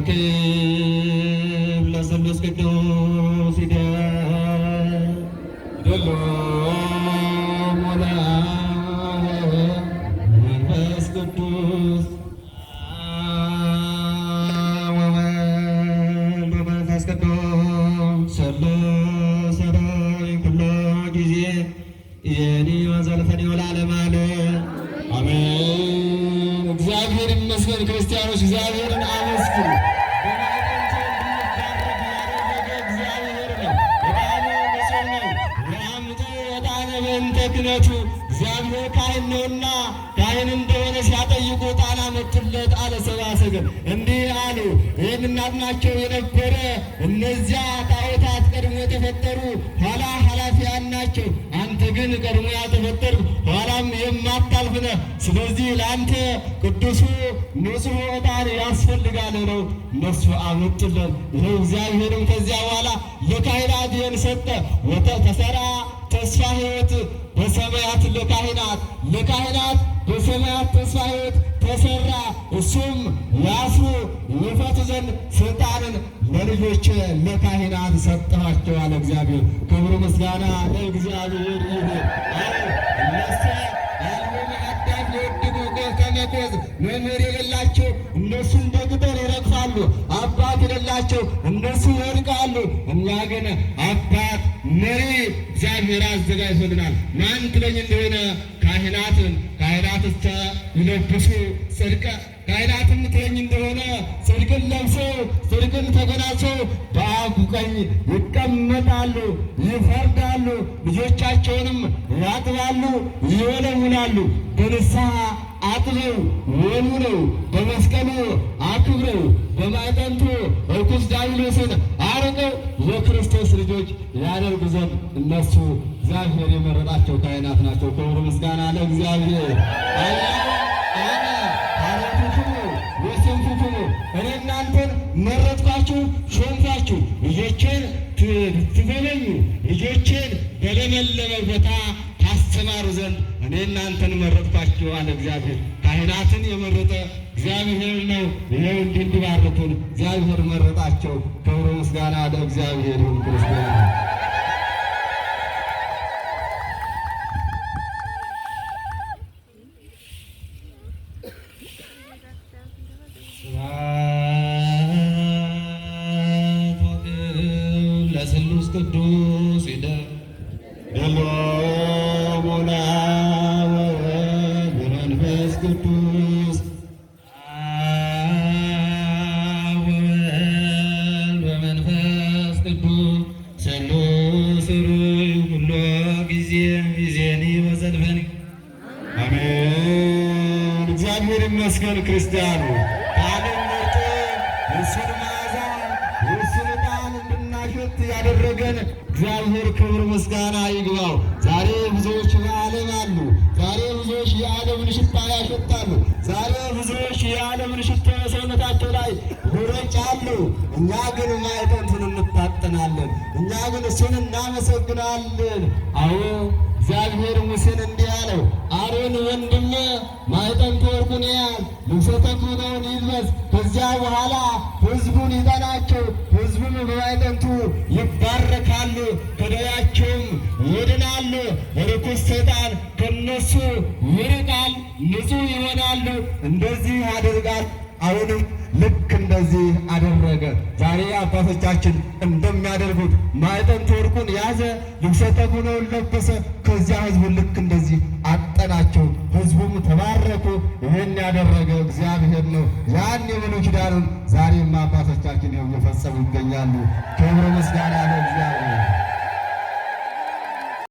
ወክብር ለስሉስ ቅዱስ ይደሎ መንፈስ ቅዱስ ወወልድ ወመንፈስ ቅዱስ ስሉስ ኩሎ ጊዜ የኒ ወዘልፈኒ ወለዓለመ ዓለም አሜን። እግዚአብሔር ይመስገን። ክርስቲያኖች እግዚአብሔርን አመስግኑ። በማዕጠንቱ እንድንባረክ ያደረገ እግዚአብሔር ነው። ዕጣኑ ንጹሕ ነው። ወአምጡ ዕጣነ በእንተ ክህነቱ። እግዚአብሔር ካህን ነውና ካህን እንደሆነ ሲያጠይቁ ዕጣን አመጡለት አለ ሰብአ ሰገል። እንዲህ አሉ፣ ይህን እናጥናቸው የነበረ እነዚያ ጣዖታት ቀድሞ የተፈጠሩ ኋላ ኃላፊያን ናቸው። አንተ ግን ቀድሞ ያልተፈጠርክ ኋላም የማታልፍ ነህ። ስለዚህ ለአንተ ቅዱሱ ንጹሕ ዕጣን ያስፈልጋል ነው። እነሱ አመጡለት። ይኸው እግዚአብሔርም ከዚያ በኋላ ለካህናት ይህን ሰጠ። ተሰራ ተስፋ ሕይወት በሰማያት ለካህናት ለካህናት በሰማያት ተስፋ ሕይወት ተሰራ። እሱም ያስሩ ይፈቱ ዘንድ ስልጣንን ለልጆች ለካህናት ሰጠኋቸው አለ እግዚአብሔር። ክብሩ ምስጋና ለእግዚአብሔር ይሁን። እነሱ አልቦ አዳም የወደቁ ከመኮዝ መምህር የሌላቸው እነሱ እንደ ቅጠል ይረግፋሉ። አባት የሌላቸው እነሱ ይወድቃሉ። እኛ ግን አባት መሪ እግዚአብሔር አዘጋጅቶልናል። ማን ትለኝ እንደሆነ ካህናትን ካህናት ይለብሱ ጽድቀ ካህናትም ትለኝ እንደሆነ ጽድቅን ለብሰው ጽድቅን ተጎናጽፈው በአብ ቀኝ ይቀመጣሉ፣ ይፈርዳሉ፣ ልጆቻቸውንም ያጥባሉ፣ ይወለውላሉ። በንስሐ አጥበው ወልውለው በመስቀሉ አክብረው በማዕጠንቱ ርኩስ ዲያብሎስን አርቀው የክርስቶስ ልጆች ያደርጉ ዘንድ እነሱ እግዚአብሔር የመረጣቸው ካህናት ናቸው። ክብር ምስጋና ለእግዚአብሔር። አነ ሐረይኩክሙ ወሰንኩክሙ፣ እኔ እናንተን መረጥኳችሁ፣ ሾምኳችሁ፣ ልጆቼን ትጎበኙ፣ ልጆቼን በለመለመ ቦታ ታሰማሩ ዘንድ እኔ እናንተን መረጥኳችሁ አለ እግዚአብሔር። ካህናትን የመረጠ እግዚአብሔር ነው። ይኸው እንዲህ እንዲባርኩን እግዚአብሔር መረጣቸው። ክብር ምስጋና ለእግዚአብሔር ይሁን። ክርስቲያን ስብሐት ወክብር ለስሉስ ቅዱስ ደሎ ለአብ ወወልድ ወመንፈስ ቅዱስ አብ ወወልድ ወመንፈስ ቅዱስ ስሉስ ሩይ ኩሎ ጊዜ ጊዜኒ ወዘልፈኒ አሜን። እግዚአብሔር ይመስገን። ክርስቲያኑ ከዓለም መርጦ የእሱን መዓዛ የእሱን ዕጣን እንድናሸት ያደረገን እግዚአብሔር ክብር ምስጋና ይግባው። ዛሬ ብዙዎች በዓለም አሉ። ዛሬ ብዙዎች የዓለምን ሽታ ያሸታሉ። ዛሬ ብዙዎች የዓለምን ሽታ በሰውነታቸው ላይ ይረጫሉ። እኛ ግን ማዕጠንቱን እንታጠናለን። እኛ ግን እሱን እናመሰግናለን። አዎ እግዚአብሔር ሙሴን እንዲህ አለው፣ አሮን ወንድሜ ማዕጠንተ ወርቁን ያዝ፣ ልብሰ ተክህኖውን ይልበስ። ከዚያ በኋላ ሕዝቡን ይጠናቸው፣ ሕዝቡም በማዕጠንቱ ይባረካሉ፣ ከደዌያቸውም ይድናሉ። ርኩስ ሰይጣን ከነሱ ይርቃል፣ ንጹሕ ይሆናሉ። እንደዚህ አድርጋል። አሁንም ልክ እንደዚህ አደረገ። ዛሬ አባቶቻችን እንደሚያደርጉት ማዕጠንተ ወርቁን ያዘ፣ ልብሰ ተክህኖውን ለበሰ። ከዚያ ሕዝቡን ልክ እንደዚህ አጠናቸው፣ ሕዝቡም ተባረኩ። ይህን ያደረገ እግዚአብሔር ነው። ያን የብሉይ ኪዳኑን ዛሬም አባቶቻችን ይኸው እየፈጸሙ ይገኛሉ። ክብር ምስጋና ለእግዚአብሔር።